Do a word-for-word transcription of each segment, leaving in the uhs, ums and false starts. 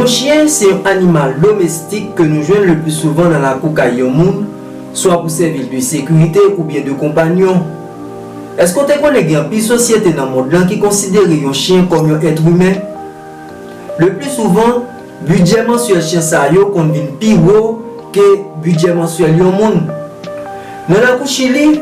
Yon chen se yon animal domestik ke nou jwenn le pli souvan nan lakou kay yon moun, swa pou sèvi l de sekirite oubyen de konpanyon. Èske w te konnen gen anpil sosyete nan mond lan ki konsidere yon chen kòm yon èt imen? Le pli souvan, bidjè mansyèl chen sa yo konn vin pi wo ke bidjè mansyèl yon moun. Nan lakou Chili,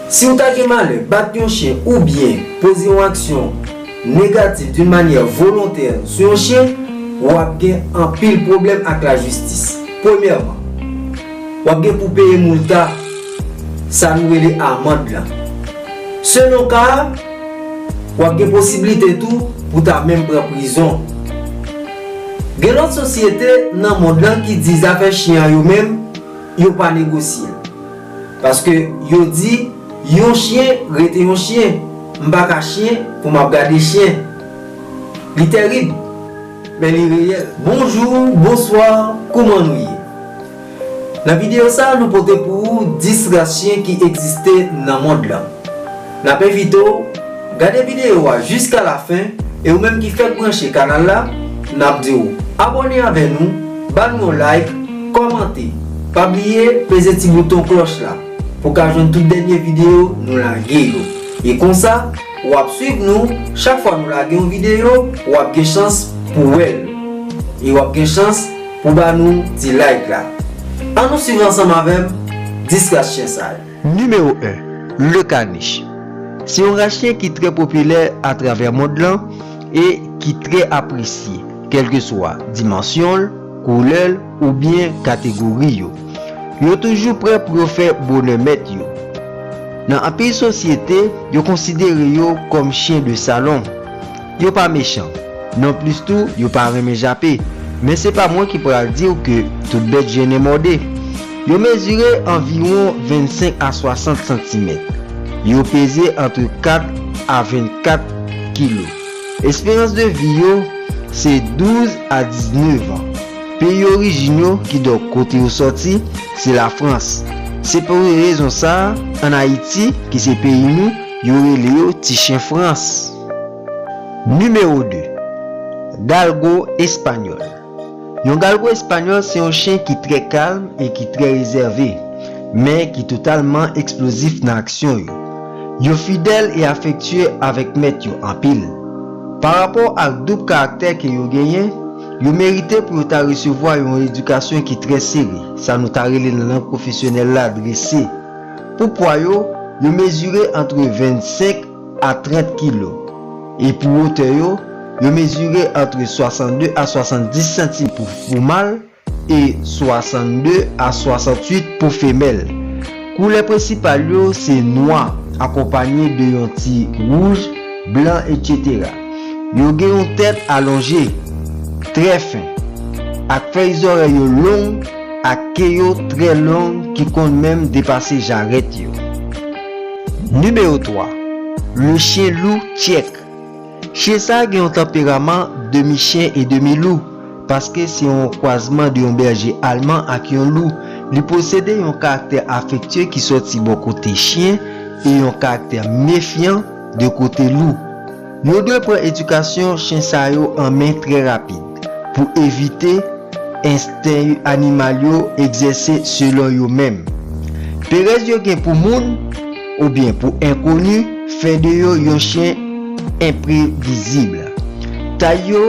si w ta gen malè bat yon chen oubyen poze yon aksyon negatif d'une manière volontaire sou yon chen, w ap gen anpil pwoblèm ak lajistis. Premyèman, w ap gen pou peye moulta, sa nou rele amann lan. Selon ka a, w ap gen posiblite tou pou ta menm pran prizon. Gen lòt sosyete nan mond lan ki di zafè chen an yo menm, yo pa negosye. Paske yo di, yon chen rete yon chen. M pa ka chen pou m ap gade chen. Li tèrib, men li reyèl. Bonjou, bonswa, kouman nou ye? Nan videyo sa a, nou pote pou ou dis ras chen ki egziste nan mond lan. N ap envite w gade videyo a jiska lafen, e ou menm ki fèk branche kanal la, n ap di w abòne avè nou, ba nou yon like, kòmante. Pa bliye peze ti bouton klòch la pou w ka jwenn tout dènye videyo nou lage yo. E konsa, w ap swiv nou, chak fwa nou lage yon videyo, w ap gen chans pou w wè l. E w ap gen chans pou ba nou ti like la. Ann nou swiv ansanm avè m dis ras chen sa yo. Nimewo en, le caniche. Se yon ras chen ki trè popilè atravè mond lan e ki trè apresye, kèlkeswa dimansyon l, koulè l oubyen kategori yo. Yo toujou prè pou yo fè bonè mèt yo. Nan anpil sosyete, yo konsidere yo kòm chen de salon. Yo pa mechan. Nonplis tou, yo pa renmen jape. Men se pa mwen ki pral di w ke tout bèt jennen mòde. Yo mezire anviwon vennsenk a swasant santimèt. Yo peze antre kat a vennkat kilo. Esperans de vi yo se douz a diznèf an. Peyi orijin yo, kidonk kote yo sòti, se Lafrans. Se pou rezon sa a, ann Ayiti, ki se peyi nou, yo rele yo ti chen Frans. Nimewo de, galgo espanyòl. Yon galgo espanyòl se yon chen ki trè kalm e ki trè rezève, men ki totalman eksplozif nan aksyon yo. Yo fidèl e afektye avèk mèt yo anpil. Parapò ak doub karaktè ke yo genyen, yo merite pou yo ta resevwa yon edikasyon ki trè sere, sa nou ta rele nan lang pwofesyonèl la drese. Pou pwa yo, yo mezire antre vennsenk a trant kilo. E pou wotè yo, yo mezire antre swasannde a swasanndis santim pou, pou mal e swasannde a swasannwit pou femèl. Koulè prensipal yo se nwa, akonpanye de yon ti wouj, blan, etsetera. Yo gen yon tèt alonje, trè fen, ak fèy zòrèy yo long, ak ke yo trè long ki konn menm depase jarèt yo. Nimewo twa, le chien loup tchèk. Chen sa a gen yon tanperaman demi chen e demi lou, paske se yon kwazman de yon bèje alman ak yon lou. Li posede yon karaktè afektye ki sòti bò kote chen e yon karaktè mefyan de kote lou. Nou dwe pran edikasyon chen sa yo an men trè rapid pou evite ensten animal yo egzèse selon yo menm. Perèz yo gen pou moun oubyen pou enkoni fè de yo yon chen enprevizib. Tay yo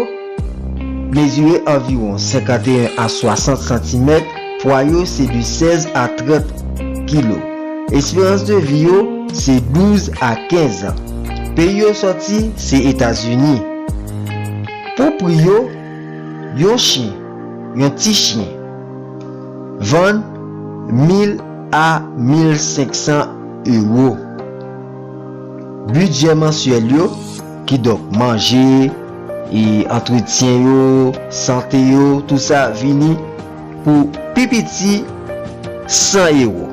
mezire anviwon senkanteyen a swasant santimèt, pwa yo se de sèz a trant kilo. Esperans de vi yo se douz a kenz an. Peyi yo sòti se Etazini. Pou pri yo, yon chen, yon ti chen, vann mil a mil senk san ewo. Bidjè mansyèl yo, kidonk manje, e antretyen yo, sante yo, tout sa vini pou pi piti san ewo.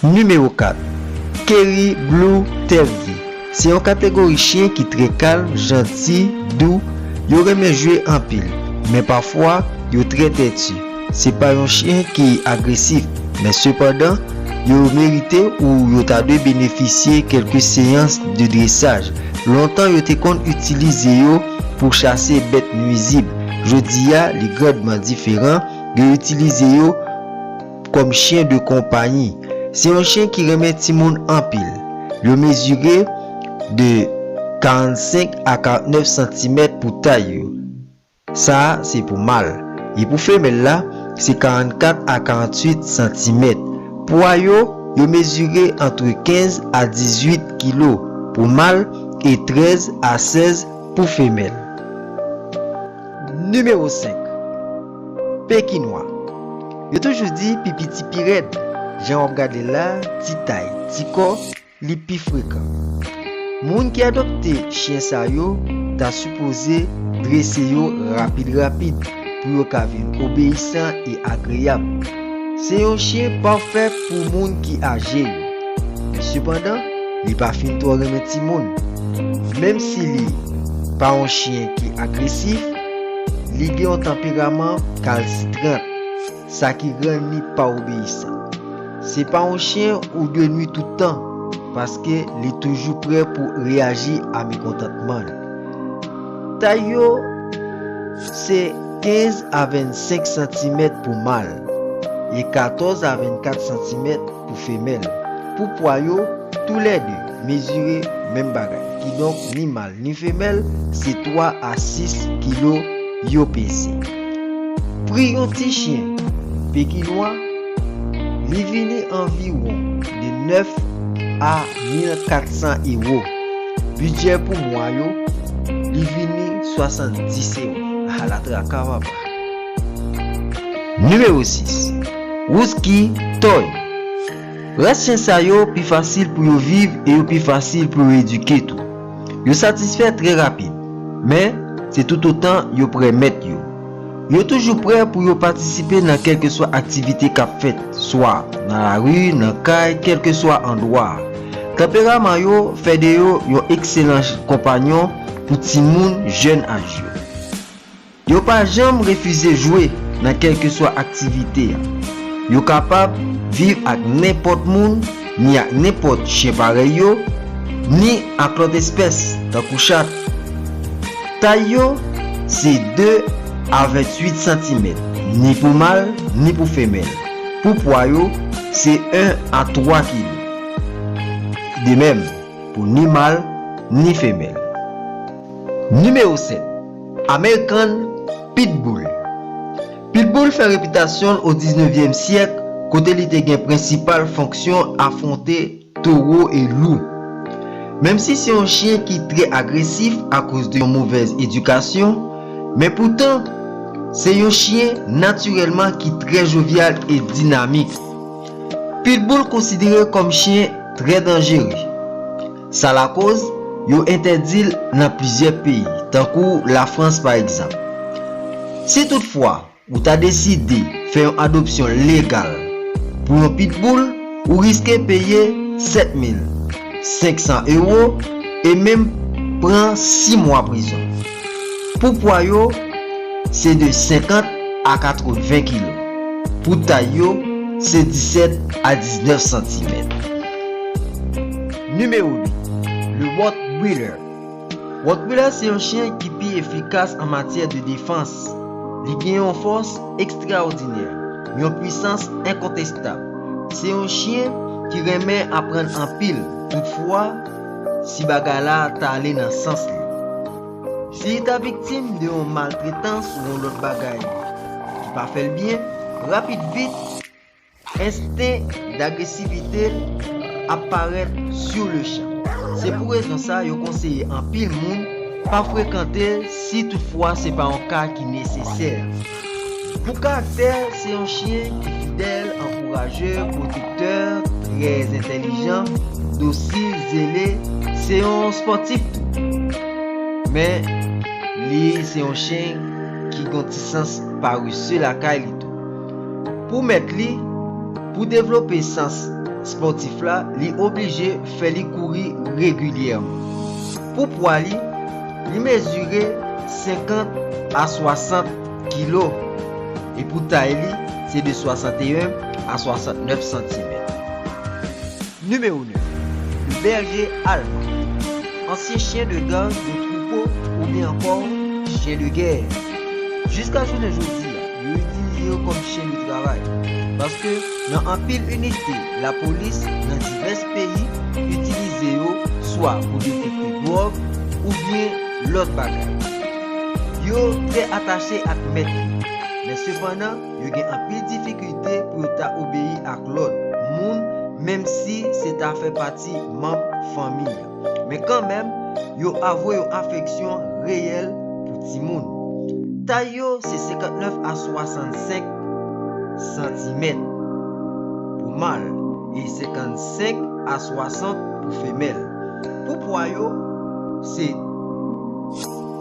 Nimewo kat, Kerry Blue Teddy. Se yon kategori chen ki trè kalm, janti, dou. Yo renmen jwe anpil, men pafwa, yo trè tèti. Se pa yon chen ki agresif, men sepandan, yo merite ou yo ta dwe benefisye kèlke seyans de dresaj. Lontan, yo te konn itilize yo pou chase bèt nwizib. Jodi a, li grandman diferan. Yo itilize yo kòm chen de konpayi. Se yon chen ki renmen timoun anpil. Yo mezire de karannsenk a karannèf santimèt pou tay yo. Sa a se pou mal. E pou femèl la, se karannkat a karannwit santimèt. Pwa yo, yo mezire antre kenz a dizuit kilo pou mal e trèz a sèz pou femèl. Nimewo senk. Pekinwa. Yo toujou di pi piti pi rèd. Jan w ap gade l la, ti tay, ti kò, li pi frekan. Moun ki adopte chen sa yo ta sipoze drese yo rapid rapid pou yo ka vin obeyisan e agreyab. Se yon chen pafè pou moun ki aje yo. Men sepandan, li pa fin twò renmen timoun. Menm si li pa yon chen ki agresif, li gen yon tanperaman kalsitran, sa ki rann li pa obeyisan. Se pa yon chen ou dwe nwi tout tan, paske li toujou prè pou reyaji a mekontantman l. Tay yo se kenz a vennsenk santimèt pou mal e katòz a vennkat santimèt pou femèl. Pou pwa yo, toulède mezire menm bagay. Kidonk, ni mal ni femèl, se twa a sis kilo yo peze. Pri yon ti chen pekinwa, li vini anviwon de nèf a mil kat san ewo. Bidjè pou mwa yo, li vini swasanndis ewo. Ala traka, papa. Nimewo sis. Husky Toy. Ras chen sa yo pi fasil pou yo viv e yo pi fasil pou yo edike tou. Yo satisfè trè rapid, men se toutotan yo prè mèt yo. Yo toujou prè pou yo patisipe nan kèlkeswa aktivite k ap fèt, swa nan lari, nan kay, kèlkeswa andwa. Tanperaman yo fè de yo yon ekselan konpanyon pou timoun jèn aj yo. Yo pa janm refize jwe nan kèlkeswa aktivite a. Yo kapab viv ak nenpòt moun, ni ak nenpòt chen parèy yo, ni ak lòt espès, tankou chat. Tay yo se de a venntuit santimèt, ni pou mal, ni pou femèl. Pou pwa yo, se en a twa kilo. De menm, pou ni mal, ni femèl. Nimewo sèt. American Pitbull. Pitbull fè repitasyon l o diznevyèm syèk, kote li te gen prensipal fonksyon afwonte towo e lou. Menm si se yon chen ki trè agresif akoz de yon movèz edikasyon, men poutan, se yon chen natirèlman ki trè jovyal e dinamik. Pitbull konsidere kòm chen trè danjere. Sa lakoz, yo entèdi l nan plizyè peyi, tankou Lafrans pa egzanp. Si toutfwa ou ta deside fè yon adopsyon legal pou yon pitbull, ou riske peye sèt mil senk san ewo e menm pran sis mwa prizon. Pou pwa yo, se de senkant a katreven kilo. Pou tay yo, se disèt a diznèf santimèt. Nimewo uit. Le Rottweiler. Rottweiler se yon chen ki pi efikas an matyè de defans. Li gen yon fòs ekstraòdinè, yon pwisans enkontestab. Se yon chen ki renmen aprann anpil. Toutfwa, si bagay la ta ale nan sans li, si li ta viktim de yon maltretans ou yon lòt bagay ki pa fè l byen, rapid vit, ensten dagresivite l ap parèt sur le champ. Se pou rezon sa yo konseye anpil moun pa frekante l si toutfwa se pa yon ka ki nesesè. Pou karaktè, se yon chen ki fidèl, ankouraje, pwotektè, trè entèlijan, dosil, zele, se yon spòtif tou. Men, li se yon chen ki gen ti sans parese lakay li tou. Pou mèt li, pou devlope sans spòtif la, li oblije fè li kouri regilyèman. Pou pwa li, li mezire senkant a swasant kilo, e pou tay li, se de swasanteyen a swasantnèf santimèt. Nimewo nèf. Le Berger Allemand. Ansyen chen de gaz de twoupo oubyen ankò Chyen de gè. Jiska jounen jodi a, yo itilize yo kòm chyen de travay. Paske nan anpil inite lapolis nan divès peyi itilize yo swa pou detekte dwòg oubyen lòt bagay. Yo trè atache ak mèt yo, men sepandan, yo gen anpil difikilte pou yo ta obeyi ak lòd moun, menm si se ta fè pati manm fanmi an. Men kanmenm, yo avwe yon afeksyon reyèl pou timoun. Tay yo se senkantnèf a swasannsenk santimèt pou mal e senkannsenk a swasant pou femèl. Pou pwa yo, se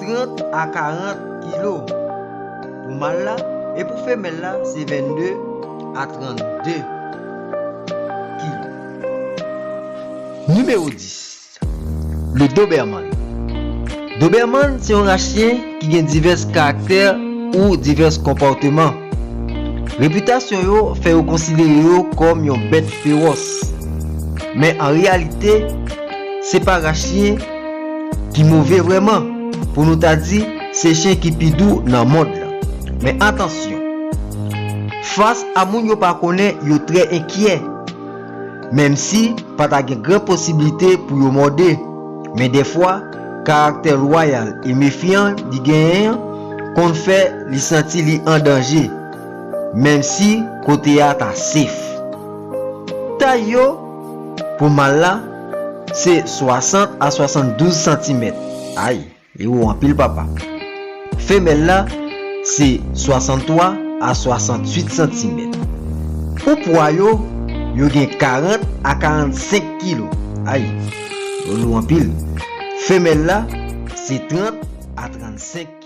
trant a karant kilo pou mal la, e pou femèl la, se vennde a trannde kilo. Nimewo dis, le Doberman. Doberman se yon ras chyen ki gen divès karaktè ou divès konpòteman. Repitasyon yo fè yo konsidere yo kòm yon bèt fewòs. Men an reyalite, se pa ras chyen ki move vrèman, pou nou ta di se chyen ki pi dou nan mond lan. Men atansyon, fas a moun yo pa konnen, yo trè enkyè. Menm si pa ta gen gran posiblite pou yo mòde, men dèfwa, karaktè lwayal e mefyan li genyen an konn fè li santi li an danje, menm si kote a ta sef. Tay yo pou mal la se swasant a swasanndouz santimèt. Ay, li wo anpil, papa. Femèl la se swasanntwa a swasanntuit santimèt. Pou pwa yo, yo gen karant a karannsenk kilo. Ay, yo lou anpil. Femèl la se trant a trannsenk